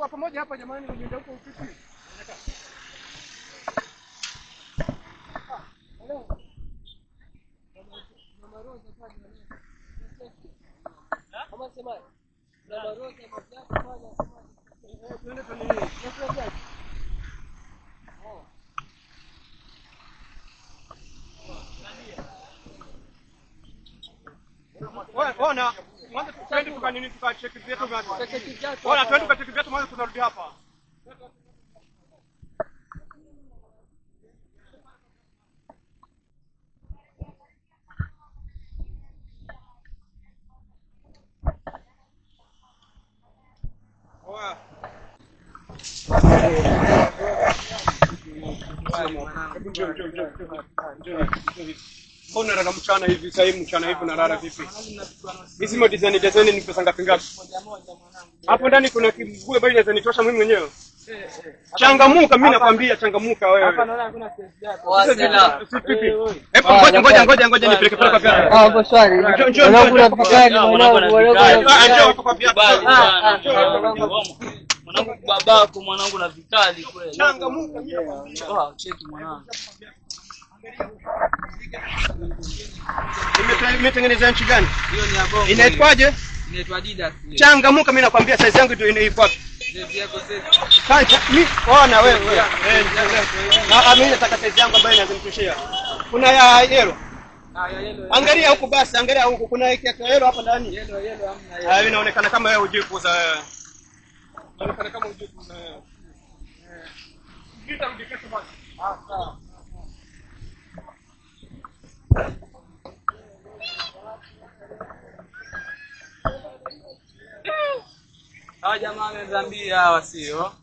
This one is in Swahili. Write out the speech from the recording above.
Kwa pamoja hapa jamani, unaenda huko usiku. Ona, mwanzo twende tukanini tukacheki viatu vya. Ona twende tukacheki viatu mwanzo tunarudi hapa. Mbona unalala mchana hivi? Sasa hivi mchana hivi unalala vipi? Hizi mo design design ni pesa ngapi ngapi? Hapo ndani kuna kiguo bali inaweza nitosha mimi mwenyewe. Changamuka, mimi nakwambia changamuka wewe. Hapa naona hakuna stress yako. Hebu ngoja ngoja ngoja ngoja nipeleke pale kwa viatu. Ah, hapo swali. Mwanangu vikali, mwanangu. Njoo hapo kwa viatu. Mwanangu babako, mwanangu na vikali kweli. Changamuka mimi nakwambia. Ah, cheki mwanangu. Imetengenezwa nchi gani? Hiyo ni ya bongo. Inaitwaje? Inaitwa Adidas. Changamuka mimi nakwambia size yangu ndio iko wapi? Size yako size. Kancha mimi ona wewe. Ah, mimi nataka size yangu ambayo inaweza nitoshea. Kuna ya yellow. Ah, ya yellow. Angalia huku basi, angalia huku kuna hiki ya yellow hapa ndani. Yellow yellow hamna yellow. Ah, inaonekana kama wewe hujui kuuza wewe. Inaonekana kama hujui kuuza wewe. Nitarudi kesho basi. Ah, sawa. Hawa jamaa wamezambia hawa sio?